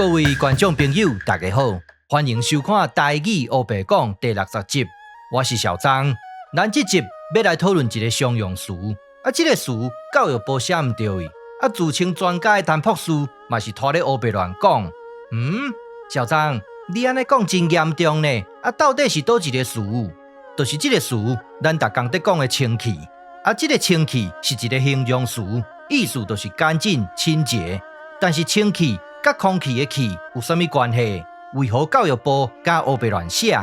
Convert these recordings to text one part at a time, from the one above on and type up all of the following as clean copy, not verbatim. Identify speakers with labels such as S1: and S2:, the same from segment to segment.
S1: 各位觀眾朋友，大家好，歡迎收看《台語烏白講》第60集，我是小張。咱這集欲來討論一個常用詞，啊，這個詞教育部寫毋著伊，啊，自稱專家的陳博士嘛是拖咧烏白亂講。嗯，小張，你按呢講真嚴重呢？啊，到底是佗一個詞？就是這個詞，咱逐工佇講的清氣。啊，這個清氣是一個形容詞，意思就是乾淨、清潔。但是清氣佮空氣的氣有啥物關係？為何教育部敢烏白亂寫？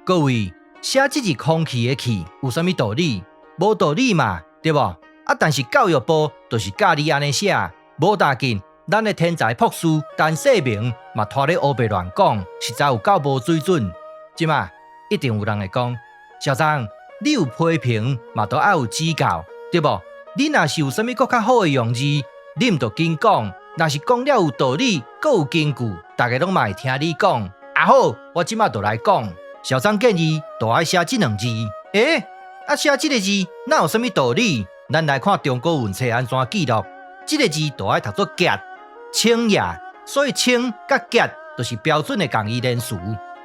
S1: 各位，寫這字空氣的氣有啥物道理？無道理嘛，對無？啊，但是教育部就是教你按呢寫，無要緊。咱的天才博士陳世明嘛拖咧烏白亂講，實在有夠無水準。這馬一定有人會講，小張，你有批評嘛，都愛有指教，對無？你若是有啥物閣較好的用字，你毋著緊講。若是講了有道理，閣有根據，逐家攏嘛會聽你講。啊好，我這馬就來講。小張建議，都愛寫這兩字。欸，啊寫這个字，哪有啥物道理？咱來看中國文冊按怎記錄。這个字都愛讀做潔，清也，所以清佮潔就是標準的仝義連詞。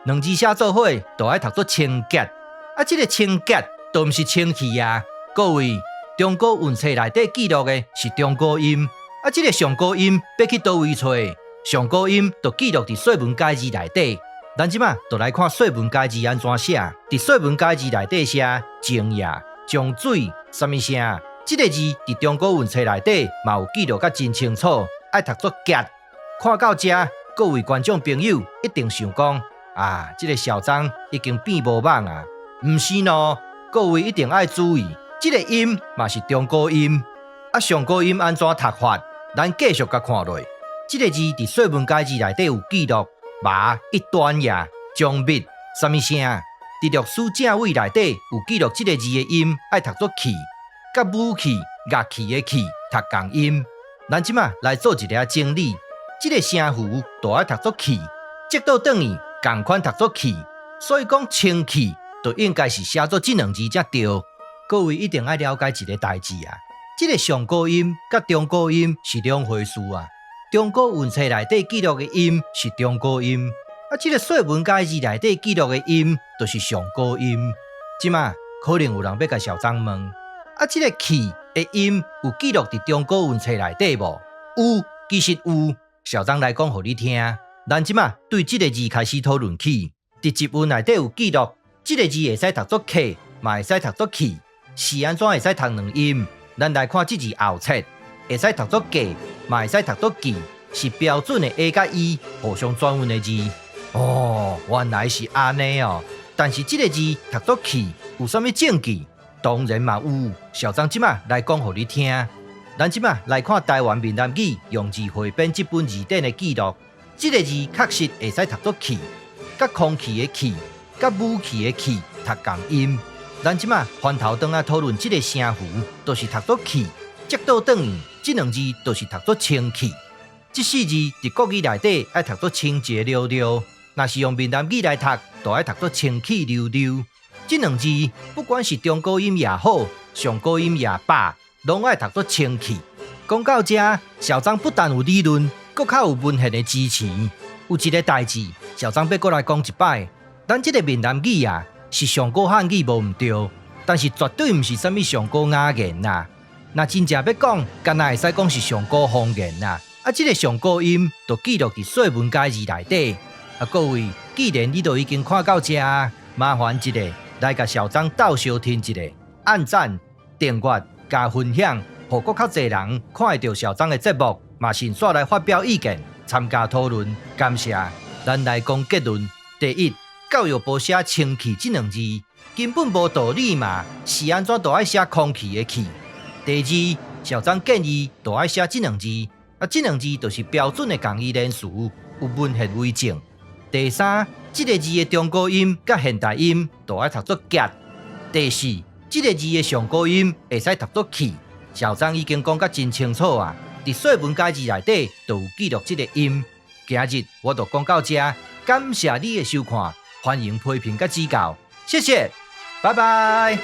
S1: 兩字寫做伙，都愛讀做清潔。啊，這个清潔都毋是清氣啊。各位，中國文冊內底記錄的是中古音。啊，這个上古音欲去佗位揣？上古音就記錄佇《說文解字》內底。咱這馬就來看《說文解字》按怎寫。佇《說文解字》內底寫靜夜、江水，啥物聲？這个字佇中國文冊內底嘛有記錄甲真清楚，愛讀做潔。看到這，各位觀眾朋友一定想講啊，這个小張已經變無蠓啊！毋是喏，各位一定愛注意，這个音嘛是中古音。啊，上古音按怎讀法？咱繼續共看落，這个字佇《說文解字》內底有記錄，麻一端也，將密，啥物聲？佇歷史正緯內底有記錄，這个字的音愛讀做氣，佮武器、樂器的器讀仝音。咱這馬來做一下整理，這个聲符都愛讀做氣，折倒轉去仝款讀做氣，所以講清氣就應該是寫做這兩字才對。各位一定愛了解一个代誌啊！這个上古音佮中古音是兩回事啊！中國文冊內底記錄的音是中古音，啊，這个說文解字內底記錄的音就是上古音。這馬可能有人欲共小張問，啊，這个氣的音有記錄佇中古文冊內底無？有，其實有。小張來講予你聽。咱這馬對這个字開始討論起。佇佚文內底有記錄，這个字會使讀做客，嘛會使讀做氣，是按怎會使讀兩音？咱來看這字後冊，會使讀做計，嘛會使讀做記，是標準的 A 佮 E 互相轉韻的字。哦，原來是按呢哦。但是這个字讀做氣，有啥物證據？當然嘛有。小張這馬來講予你聽。咱這馬來看台灣閩南語用字彙編這本字典的記錄，這个字確實會使讀做氣，佮空氣的氣，佮武器的器讀仝音。咱這馬翻頭轉來討論這個聲符，就是讀做氣，折倒轉去，這兩字就是讀做清氣。這四字佇國語內底愛讀做清潔溜溜，若是用閩南語來讀，就愛讀做清氣溜溜。這兩字不管是中古音也好，上古音也罷，攏愛讀做清氣。講到這，小張不但有理論，閣較有文獻的支持。有一个代誌，小張欲閣來講一擺。咱這个閩南語啊，是上古漢語無毋對，但是絕對毋是啥物上古雅言啦。若真正欲講，敢若會使講是上古方言啦。啊，這个上古音就記錄佇《說文解字》內底。啊，各位，既然你都已經看到這，麻煩一下來共小張鬥相挺一下，按讚、訂閱、加分享，予閣較濟人看會著小張的節目，嘛順紲來發表意見，參加討論。感謝。咱來講結論。第一，教育部寫清氣這兩字根本無道理嘛，是按怎都愛寫空氣的氣？第二，小張建議都愛寫這兩字，啊，這兩字就是標準的仝義連詞，有文獻為證。第三，這个字的中古音佮現代音都愛讀做潔。第四，這个字的上古音會使讀做氣。小張已經講甲真清楚啊，佇《說文解字》內底就有記錄這个音。今日我就講到這，感謝你的收看，歡迎批評佮指教，謝謝，拜拜。